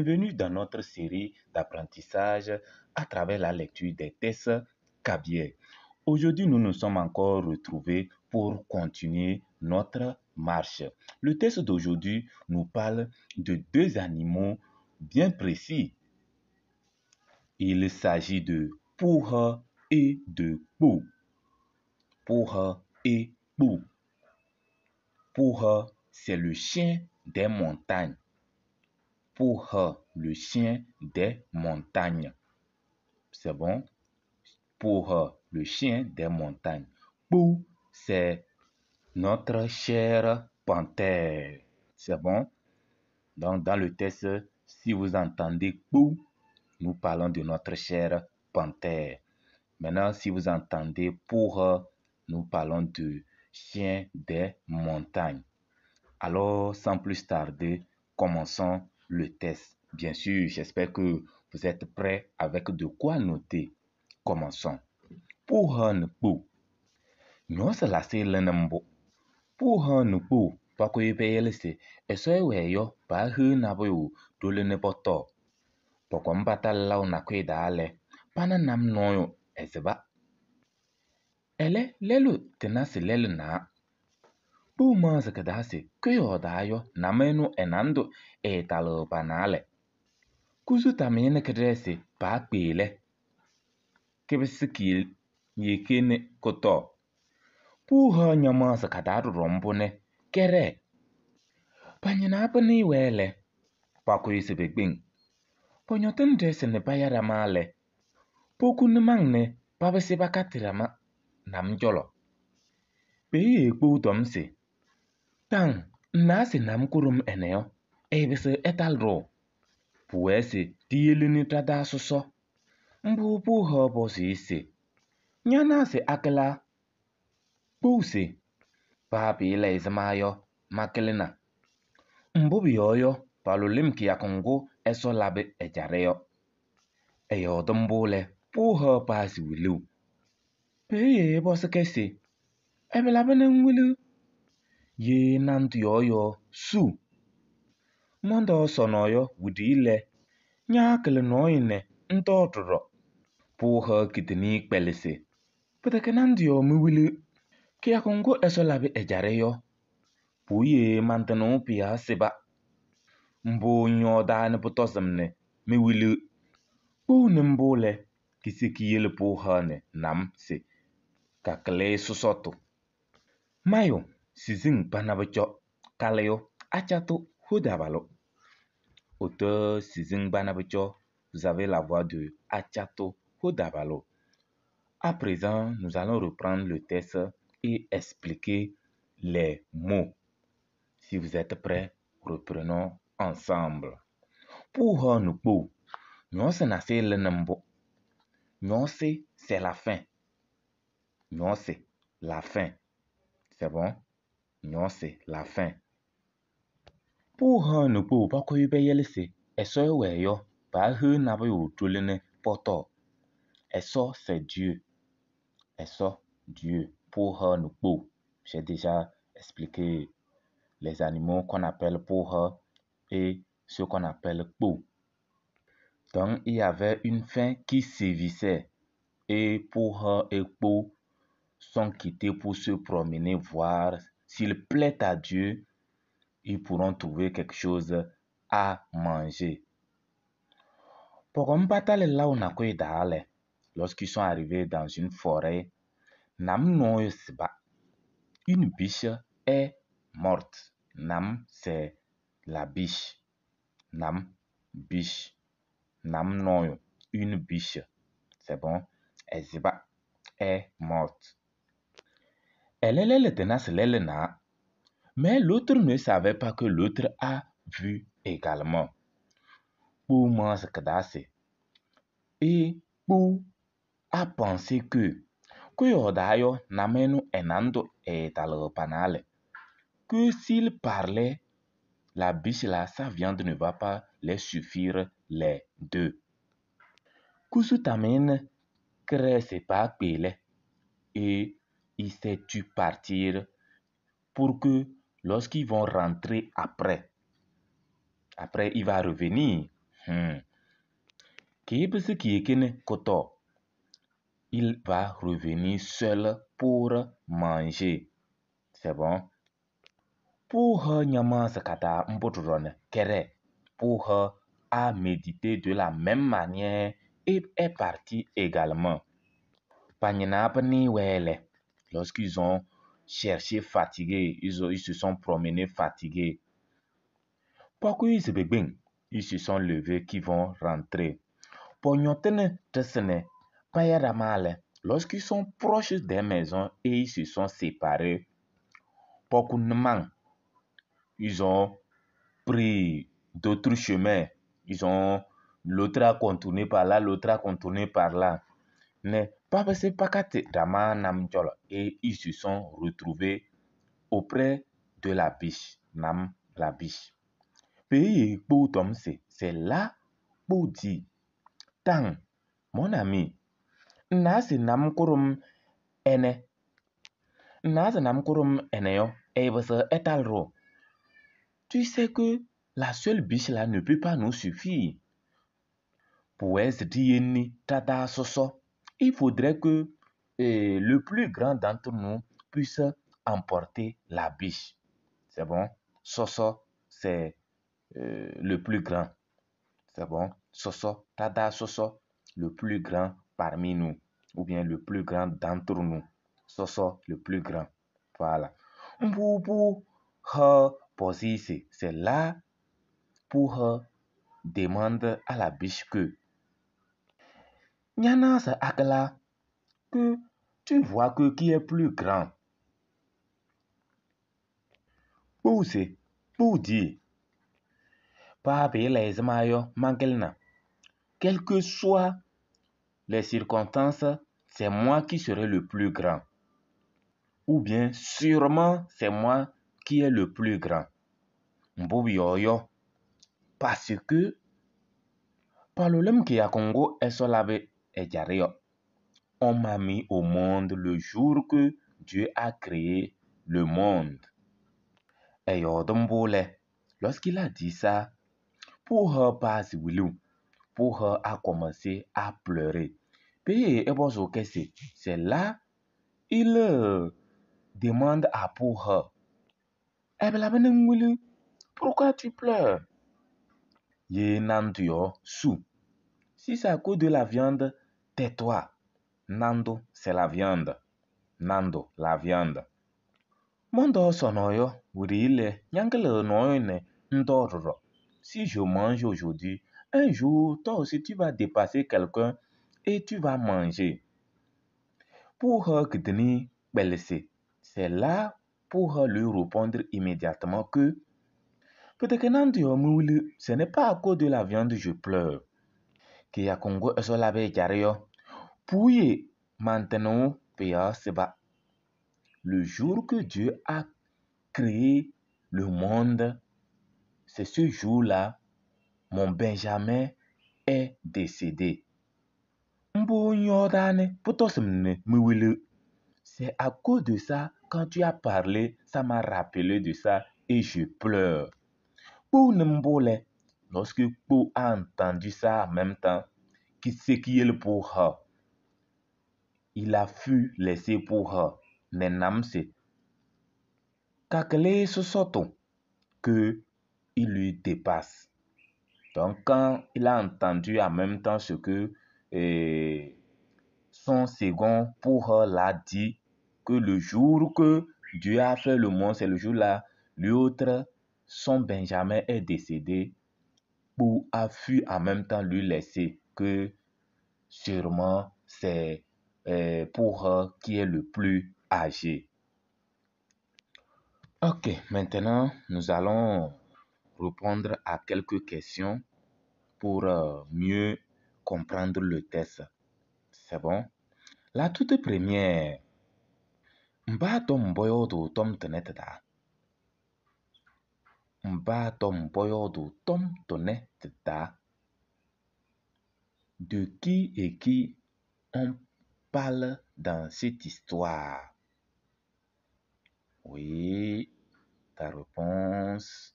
Bienvenue dans notre série d'apprentissage à travers la lecture des textes kabyè. Aujourd'hui, nous nous sommes encore retrouvés pour continuer notre marche. Le texte d'aujourd'hui nous parle de deux animaux bien précis. Il s'agit de Pouha et de Kpou. Pouha et Kpou. Pouha, c'est le chien des montagnes. Pouha, le chien des montagnes. C'est bon? Pouha, le chien des montagnes. Kpou, c'est notre chère panthère. C'est bon? Donc, dans le texte, si vous entendez Kpou, nous parlons de notre chère panthère. Maintenant, si vous entendez Pouha, nous parlons de chien des montagnes. Alors, sans plus tarder, commençons le test. Bien sûr, j'espère que vous êtes prêts avec de quoi noter. Commençons. Pouha nɛ Kpou. Nyɔɔsɩ lasɩ lɩnɩ mbʋ. Pouha nɛ Kpou pakʋyɩ peyele se Ɛsɔ ɛwɛɛ yɔ paaheɣ nabʋyʋ ɖoli nɛ pɔtɔɔ. Pɔkɔm patalɩ laʋ nakʋyʋ taa lɛ, pana nam nɔɔyʋ ɛsɩba. Ɛlɛ, lɛlʋ tɩna se lɛlʋ naa. Kpou maɣzɩ kɩ-taa se kʋyɔɔdaa yɔ nam ɛnʋ ɛ-nandʋ ɛɛtalɩɣ pa-naalɛ. Kusu tamɩnɩ kɩɖɛɛ se paakpeɣ lɛ, kɩpɩsɩ kiyeki nɛ kʋtɔɔ. Pouha ñamaɣzɩ ka-taa ɖɔɖɔ mbʋ nɛ kɛɖɛɛ. Pañɩnaa pɩnɩɩ-wɛ lɛ, pakʋyɩ se pekpeŋ. Pɔñɔtɩnɩ ɖɛɛsɩ nɛ paya ɖama lɛ, poku nɩmaŋ nɛ papɩsɩ pakatɩ ɖama nam cɔlɔ. Peeye Kpou tɔm se: Taŋ, ŋnawa se nam kʋɖʋm ɛnɛ yɔ, ɛɛpɩzɩɣ ɛtalɩ-ɖʋ. Pʋwɛɛ se ɖiyelini ɖa-taa sɔsɔ. Mbʋ Pouha pɔzɩ-ɩ se: Ñanaɣ se akɩlaa? Kpou se: Paa pɩɩla ɛzɩma yɔ, makɩlɩna. Mbʋ pʋyɔɔ yɔ, palʋlɩ-m kɩyakʋ ŋgʋ Ɛsɔ labɩ ɛjaɖɛ yɔ. Ɛyɔɔdɩ mbʋ lɛ, Pouha paɣzɩ wiluu. Peeye ɛpɔzɩ-kɛ se: Ɛbɛ labɩ nɛ ŋwiliɣ? Ye nandʋ yɔɔ yɔɔ su. Mɔntɔɔ sɔnɔɔ yɔ wiɖiyi lɛ, ñaakɩlɩ nɔɔyʋ nɛ ŋtɔɔ ɖɔɖɔ. Pouha kitini kpɛlɩ se: Pɩtɛkɛ nandʋ yɔɔ mewiliɣ. Kɩyakʋ ŋgʋ Ɛsɔ labɩ ɛjaɖɛ yɔ, puwiye mantɩnɩɣ pɩ-yɔɔ sɩba. Mbʋ ŋyɔɔdaa nɛ pʋtɔ-sɩm nɛ mewiliɣ. Kpou nɩ mbʋ lɛ, kiseki yele Pouha nɛ nam se kakɩlɩ sɔsɔtʋ. Mayʋ siziŋ pana pʋcɔ kalɩyʋ Atchatʋ Hodabalo. Auteur Siziŋ Bana Pʋcɔ, vous avez la voix de Atchatʋ Hodabalo. À présent, nous allons reprendre le texte et expliquer les mots. Si vous êtes prêts, reprenons ensemble. Pouha nɛ Kpou. Nyɔɔsɩ nasɩ lɩnɩ mbʋ. Nyɔɔsɩ, c'est la faim. Nyɔɔsɩ, la faim. C'est bon? Nyɔɔsɩ, la faim. Pouha nɛ Kpou pakʋyɩ peyele se Ɛsɔ ɛwɛɛ yɔ paaheɣ nabʋyʋ ɖoli nɛ pɔtɔɔ. Ɛsɔ, c'est Dieu. Ɛsɔ, Dieu. Pouha nɛ Kpou. J'ai déjà expliqué les animaux qu'on appelle Pouha et ceux qu'on appelle Kpou. Donc, il y avait une faim qui sévissait et Pouha et Kpou sont quittés pour se promener, voir s'il plaît à Dieu, ils pourront trouver quelque chose à manger. Pɔkɔm patalɩ laʋ nakʋyʋ taa lɛ, lorsqu'ils sont arrivés dans une forêt, nam nɔɔyʋ sɩba. Une biche est morte. Nam, c'est la biche. Nam, biche. Nam nɔɔyʋ, une biche. C'est bon? Ɛsɩba est morte. Ɛlɛ lɛlʋ tɩna se lɛlʋ naa. Mais l'autre ne savait pas que l'autre a vu également. Kpou maɣzɩ kɩ-taa se. Et Kpou a pensé que kʋyɔɔdaa yɔ nam ɛnʋ ɛ-nandʋ ɛɛtalɩɣ pa-naalɛ. Que s'il parlait, la biche là, sa viande ne va pas les suffire les deux. Kusu tamɩnɩ kɩɖɛɛ se paakpeɣ lɛ. Et il s'est tu partir pour que lorsqu'ils vont rentrer après, après il va revenir. Il va revenir seul pour manger. C'est bon? Pour Pour a médité de la même manière et est parti également. Lorsqu'ils ont cherché fatigués, ils se sont promenés fatigués. Ils se sont levés qui vont rentrer. Lorsqu'ils sont proches des maisons et ils se sont séparés, ils ont pris d'autres chemins. L'autre a contourné par là, l'autre a contourné par là. Mais et ils se sont retrouvés auprès de la biche. Nam, la biche. Pays c'est là pour dire, Tang, mon ami, nasi nam kurum ene. Nasi nam kurum eneyo, etalro. Tu sais que la seule biche là ne peut pas nous suffire. Pour tata soso, il faudrait que le plus grand d'entre nous puisse emporter la biche. C'est bon? Soso, c'est le plus grand. C'est bon? Soso, tada soso, le plus grand parmi nous. Ou bien le plus grand d'entre nous. Soso, le plus grand. Voilà. Mboubou, c'est là pour demande à la biche que Nyana sa akala que tu vois que qui est plus grand. Pour c'est pour dire quelles que soient les circonstances, c'est moi qui serai le plus grand. Ou bien sûrement c'est moi qui est le plus grand. Mbobi yoyo. Parce que problème qui a Congo est On m'a mis au monde le jour que Dieu a créé le monde. Et lorsqu'il a dit ça, pour pas pour a commencé à pleurer. C'est là il demande à pour pourquoi tu pleures? Ye. Si c'est à cause de la viande, tais-toi. Nando, c'est la viande. Nando, la viande. Mondo sonoyo, wurile, nyangle noyone, ndororo. Si je mange aujourd'hui, un jour, toi aussi, tu vas dépasser quelqu'un et tu vas manger. Pour Kdeni Belese, c'est là pour lui répondre immédiatement que peut-être que Nando ce n'est pas à cause de la viande que je pleure. Ki ya Congo Pouye maintenant Le jour que Dieu a créé le monde, c'est ce jour-là, mon Benjamin est décédé. C'est à cause de ça, quand tu as parlé, ça m'a rappelé de ça et je pleure. Lorsque Pou a entendu ça en même temps, qui c'est qui est le pour Il a fui laissé pour Nenamse. Kakele sosoto que il lui dépasse. Donc quand il a entendu en même temps ce que son second pour l'a dit, que le jour que Dieu a fait le monde, c'est le jour-là, l'autre, son Benjamin est décédé, pour a fui en même temps lui laisser que sûrement c'est pour qui est le plus âgé. Ok, maintenant nous allons répondre à quelques questions pour mieux comprendre le test. C'est bon? La toute première, Mba tom boyodo tom tonetda. Mba tom boyodo tom tonetda. De qui et qui on parle dans cette histoire? Oui, ta réponse.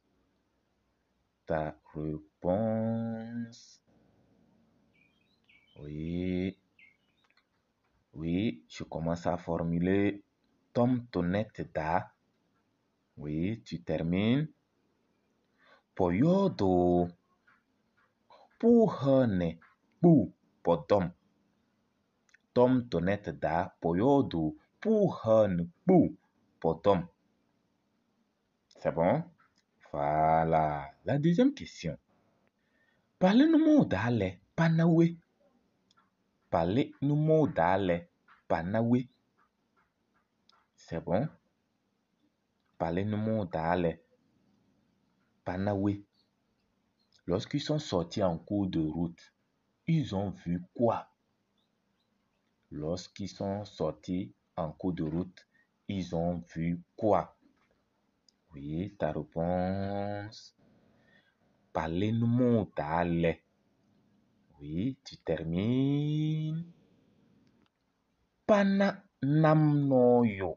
Ta réponse. réponse. Oui. Oui, je commence à formuler. Tom tonette da. Oui, tu termines. Poyodo. Puhane. Bu. Podom. Tom tonette da. Poyodo. Puhane. Bu. Podom. C'est bon? Voilà. La deuxième question. Parlez-nous d'aller Panawe. Parlez-nous d'aller Panawe. C'est bon? Parlez-nous d'aller Panawe. Lorsqu'ils sont sortis en cours de route, ils ont vu quoi? Lorsqu'ils sont sortis en cours de route, ils ont vu quoi? Oui, ta réponse. Parlez-nous d'aller. Oui, tu termines. Pana namnoyo.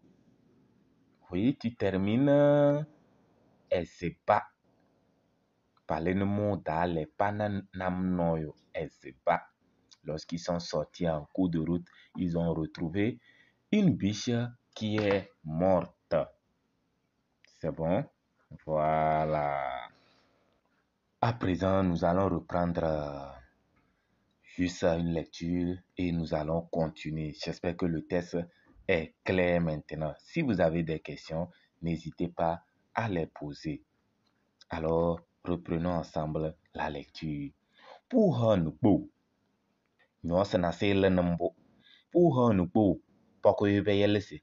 Oui, tu termines. Ezeba. Parlez-nous d'aller. Pana namnoyo. Ezeba. Lorsqu'ils sont sortis en cours de route, ils ont retrouvé une biche qui est morte. C'est bon? Voilà. À présent, nous allons reprendre juste une lecture et nous allons continuer. J'espère que le test est clair maintenant. Si vous avez des questions, n'hésitez pas à les poser. Alors, reprenons ensemble la lecture. Puhanukpo. Nyɔsena Puhanukpo. Pɔkɔ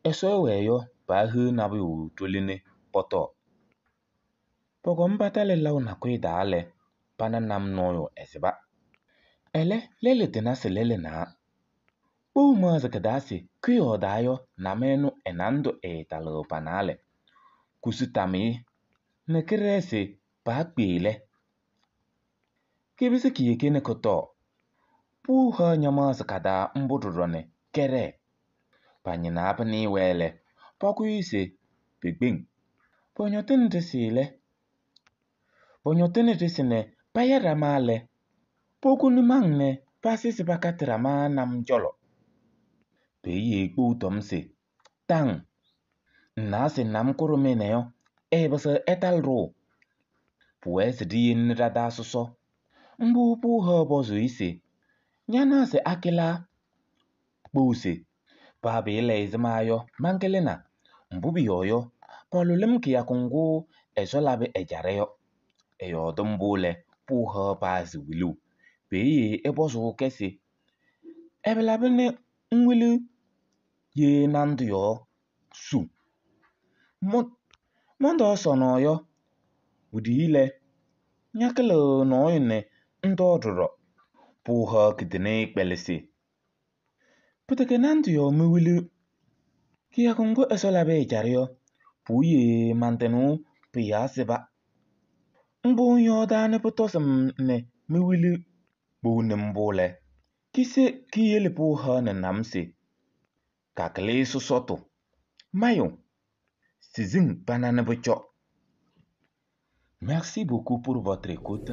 Ɛsɔ wɛyɔ bahe nabu toline pɔtɔ. Pɔkɔ mbatale law na kwe daale pana nam noyo ɛseba. Ɛlɛ lele tena se lele na. Kpou maze kedase kwe dayo na menu enando e talo panale. Kusutami ne kerese pa kpele. Kebise kiye ne koto. Puha nyama kada mbudurone kere. Panyina apani wele. Pɔkuyise pegbeng. Pɔnyɔtene tesile. Pɔnyɔtene tesine payɛra maalɛ. Pokunu mangne pasisi bakatira ma nam jɔlɔ. Peye kpou tɔmse. Tang. Nase nam koromene yo. Ebese etal ro. Puese di nrada soso. Mbu pu ha bozo ise. Nyana se akila. Kpose. Pa bele izmayo mankelena. Mbubi yoyo. Polulem kiyakungu ezolabe ejareyo. Eyodo mbule pu ha pazi wilu. Peye ebozo kese. Ebelabene nwili ye nandu yo su. Mondo sono yo. Udile. Nyakele noyne ndodro. Pu ha kidene kpelese. Puteke nandu yo miwili. Kiyakungu esolabe ejareyo. Puye mantenu piyaseba. Mbu yoda ne putosem ne miwili bu ne mbule. Kise kiyele pu ha ne namse. Kakle sosoto. Mayo. Sizing banane bucho. Merci beaucoup pour votre écoute.